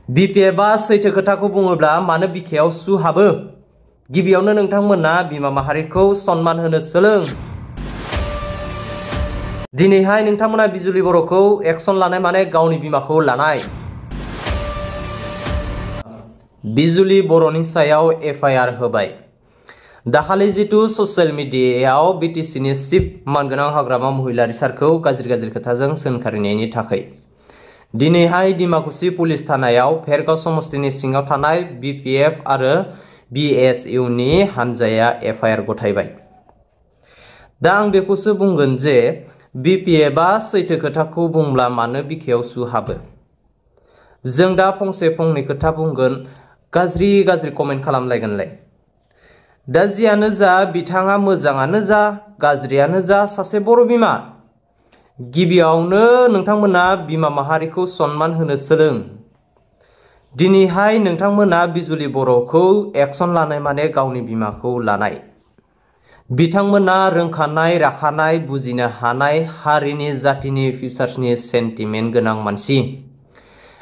बिपिएफआ सैथो खोथाखौ बुङोब्ला मानो बिखायाव सु हाबो? गिबियावनो नोंथांमोना बिमा माहारिखौ सन्मान होनो सोलों। दिनैहाय नोंथांमोना बिजुलि बर'खौ एक्सन लानाय माने गावनि बिमाखौ लानाय। बिजुलि बर'नि सायाव एफआइआर होबाय। दाखालि जितु ससियेल मिडियायाव बिटिसिनि चिफ मानगोनां हाग्रामा महिलारि सारखौ गाज्रि खोथाजों सोंखारिनायनि थाखाय दिनैहाय डिमाकुसि पुलिस थानायाव भेरगाव समस्तिनि सिङाव थानाय बिपिएफ आरो बिएसइउनि हानजाया एफआइआर गथायबाय। दा आं बेखौसो बुंगोन जे बिपिएफआ सैथो खोथाखौ बुंब्ला मानो बिखायाव सु हाबो? जों दा फंसे फंनै खोथा बुंगोन गाज्रि कमेन्ट खालामलायगोनलाय। दा जियानो जा बिथाङा मोजाङानो जा गाज्रियानो जा सासे बर' बिमा। गिबियावनो नोंथांमोना बिमा माहारिखौ सन्मान होनो सोलों। दिनैहाय नोंथांमोना बिजुलि बर'खौ एक्सन लानाय माने गावनि बिमाखौ लानाय। बिथांमोना रोंखानाय राखानाय बुजिनो हानाय हारिनि जातिनि फिउचार्सनि सेन्टिमेन्ट गोनां मानसि।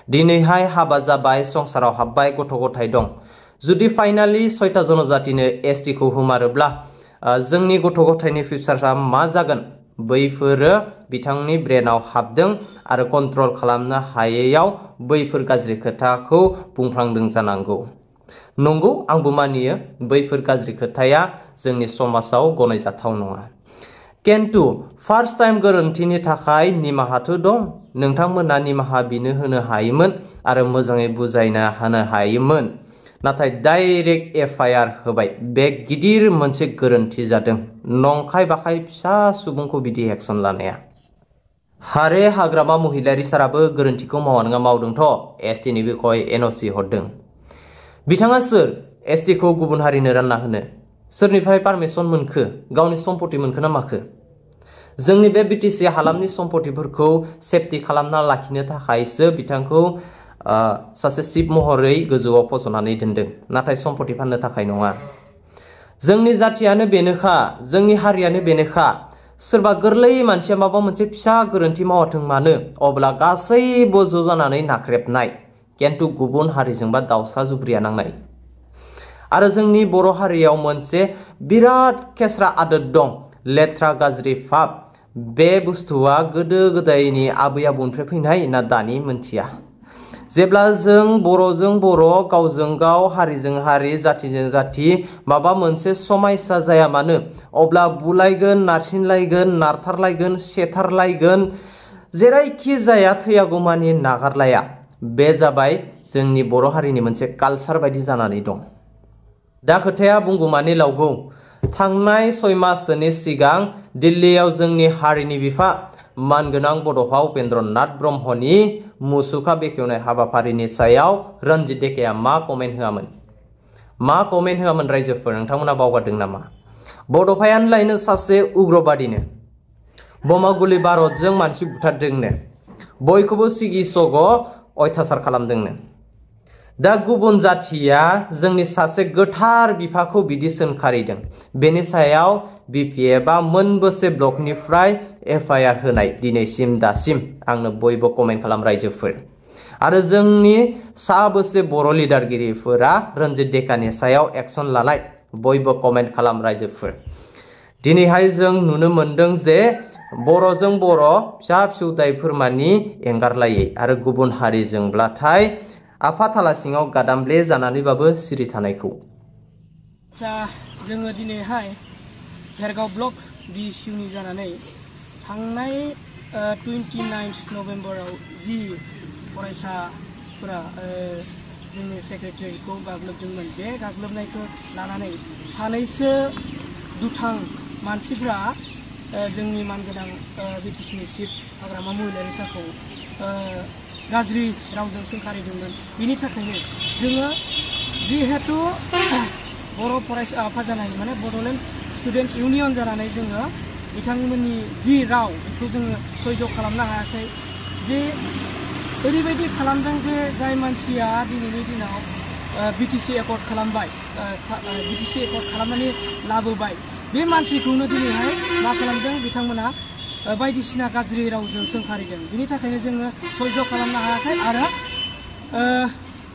दिनैहाय हाबा जाबाय, संसाराव हाबबाय, गथ' गथाय दं। जुदि फाइनालि 6था जनजातिनो एसटिखौ हुमारोब्ला जोंनि गथ' गथायनि फिउचारआ मा जागोन? बैफोरो बिथांनि ब्रेनाव हाबदों आरो कन्ट्रल खालामनो हायैयाव बैफोर गाज्रि खोथाखौ बुंफ्लांदों जानांगौ। नंगौ, आंबो मानियो बैफोर गाज्रि खोथाया जोंनि समाजाव गनायजाथाव नङा। किन्तु फार्स्ट टाइम गोरोन्थिनि थाखाय निमाहाथ' दं। नोंथांमोना निमाहा बिनो होनो हायोमोन आरो मोजाङै बुजायना होनो हायोमोन। नाथाय डाइरेक्ट एफआइआर होबाय। बे गिदिर मोनसे गोरोन्थि जादों। नंखाय बाखाय फिसा सुबुंखौ बिदि एक्सन लानाया। हारे हाग्रामा महिलारि साराबो गोरोन्थिखौ मावा नङा मावदोंथ'। एसटिनि बिखय एनअसि हरदों। बिथाङा सोर? एसटिखौ गुबुन हारिनो रानना होनो? सोरनिफ्राय पारमिसन मोनखो? गावनि सम्पति मोनखो ना माखो? जोंनि बे बिटिसि हालामनि सम्पतिफोरखौ सेफटि खालामना लाखिनो थाखायसो बिथांखौ सासे चिफ महरै गोजौआव फसंनानै दोनदों। नाथाय सम्पति फाननो थाखाय नङा। जोंनि जातियानो बेनोखा, जोंनि हारियानो बेनोखा। सोरबा गोरलै मानसिया माबा मोनसे फिसा गोरोन्थि मावाथों मानो अब्ला गासैबो ज' जानानै नाख्रेबनाय। किन्तु गुबुन हारिजोंबा दावसा जुब्रिया नांनाय। आरो जोंनि बर' हारियाव मोनसे बिराद खेस्रा आदोत दं, लेथ्रा गाज्रि फाब। बे बुस्थुआ गोदो गोदायनि आबै आबौनिफ्राय फैनाय ना दानि मोनथिया। जेब्ला जों बर'जों बर', गावजों गाव, हारिजों हारि, जातिजों जाति माबा मोनसे समायसा जाया मानो अब्ला बुलायगोन, नारसिनलायगोन, नारथारलायगोन, सेथारलायगोन, जेरैखि जाया थैयागौमानि नागारलाया। बे जाबाय जोंनि बर' हारिनि मोनसे कालसार बायदि जानानै दं। दा खोथाया बुंगौमानि लावगौ। थांनाय 6 माससोनि सिगां दिल्लीयाव जोंनि हारिनि बिफा मानगोनां बड'फा उपेन्द्र नाथ ब्रह्मनि मुसुखा बेखेवनाय हाबाफारिनि सायाव रन्जित डेकाया मा कमेन्ट होआमोन? मा कमेन्ट होआमोन रायजोफोर? नोंथांमोना बावगारदों नामा? बड'फायानो लायनो सासे उग्रबादिनो बमा गुलि बारदजों मानसि बुथारदोंनो, बयखौबो सिगि सग' अयथासार खालामदोंनो। दा गुबुन जाथिया जोंनि सासे गोथार बिफाखौ बिदि सोंखारिदों। बेनि सायाव बिपिएफआ मोनबेसे ब्लकनिफ्राय एफआइआर होनाय दिनैसिम दासिम आंनो बयबो कमेन्ट खालाम रायजोफोर। आरो जोंनि साबेसे बर' लिडारगिरिफोरा रन्जित डेकानि सायाव एक्सन लानाय बयबो कमेन्ट खालाम रायजोफोर। दिनैहाय जों नुनो मोनदों जे बर'जों बर' फिसा फिसौ फोरमानि एंगारलायै आरो गुबुन हारिजोंब्लाथाय आफाथाला सिङाव गादामब्ले जानानैबाबो सिरि थानायखौ। जोङो दिनैहाय भेरगाव ब्लक डिसिउनि जानानै थांनाय 29 नभेम्बराव जि फरायसाफोरा जोंनि सेक्रेटारिखौ गाग्लोबदोंमोन, बे गाग्लोबनायखौ लानानै सानैसो दुथां मानसिफ्रा जोंनि मानगोनां बिटिसिनि चिफ हाग्रामा महिलारि सारखौ गाज्रि रावजों सोंखारिदोंमोन। बिनि थाखायनो जोङो जिहेतु बर' फरायसा आफाद जानानै माने बड'लेण्ड स्टुडेन्टस इउनियन जानानै जोङो बिथांमोननि जि राव बेखौ जोङो सयज' खालामनो हायाखै। जे ओरैबायदि खालामदों जे जाय मानसिया दिनैनि दिनाव बिटिसि एकर्ड खालामबाय, बिटिसि एकर्ड खालामनानै लाबोबाय, बे मानसिखौनो दिनैहाय मा खालामदों बिथांमोना बायदिसिना गाज्रि रावजों सोंखारिदों। बिनि थाखायनो जोङो सयज' खालामनो हायाखै आरो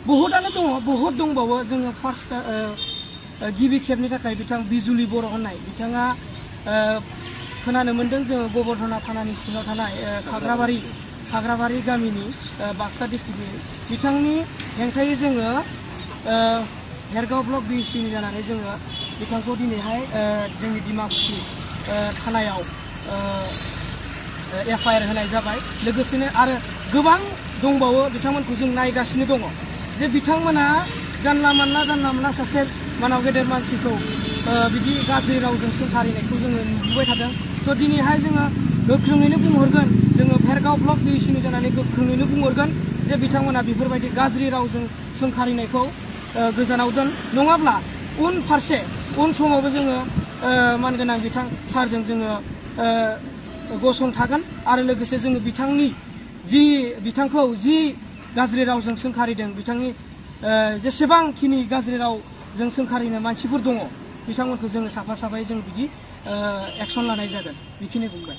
बहुतआनो दङ बहुत दंबावो जोङो फार्स्ट गिबि खेबनि थाखाय बिथां बिजुलि बर' होननाय बिथाङा खोनानो मोन्दों जोङो गबर्धना थानानि सिङाव थानाय खाग्राबारि गामिनि बाक्सा डिस्ट्रिक्टनि बिथांनि हेंथायै जोङो भेरगाव ब्लक बिसिनि जानानै जोङो बिथांखौ दिनैहाय जोंनि डिमाकुसि थानायाव एफआइआर होनाय जाबाय लोगोसेनो आरो गोबां दंबावो बिथांमोनखौ जों नायगासिनो दङ जे बिथांमोना जानला मानला सासे मानाव गेदेर मानसिखौ बिदि गाज्रि रावजों सोंखारिनायखौ जोङो नुबाय थादों थ' दिनैहाय जोङो गोख्रोङैनो बुंहरगोन जोङो भेरगाव ब्लक बिसिनि जानानै गोख्रोङैनो बुंहरगोन जे बिथांमोना बेफोरबायदि गाज्रि रावजों सोंखारिनायखौ गोजानाव दोन नङाब्ला उन समावबो जोङो मानगोनां बिथां सारजों जोङो गसंथागोन आरो लोगोसे जोङो बिथांखौ जि गाज्रि रावजों सोंखारिदों बिथांनि जेसेबांखिनि गाज्रि रावजों सोंखारिनो मानसिफोर दङ बिथांमोनखौ जोङो साफा साफायै जों बिदि एक्सन लानाय जागोन बेखिनि बुंबाय।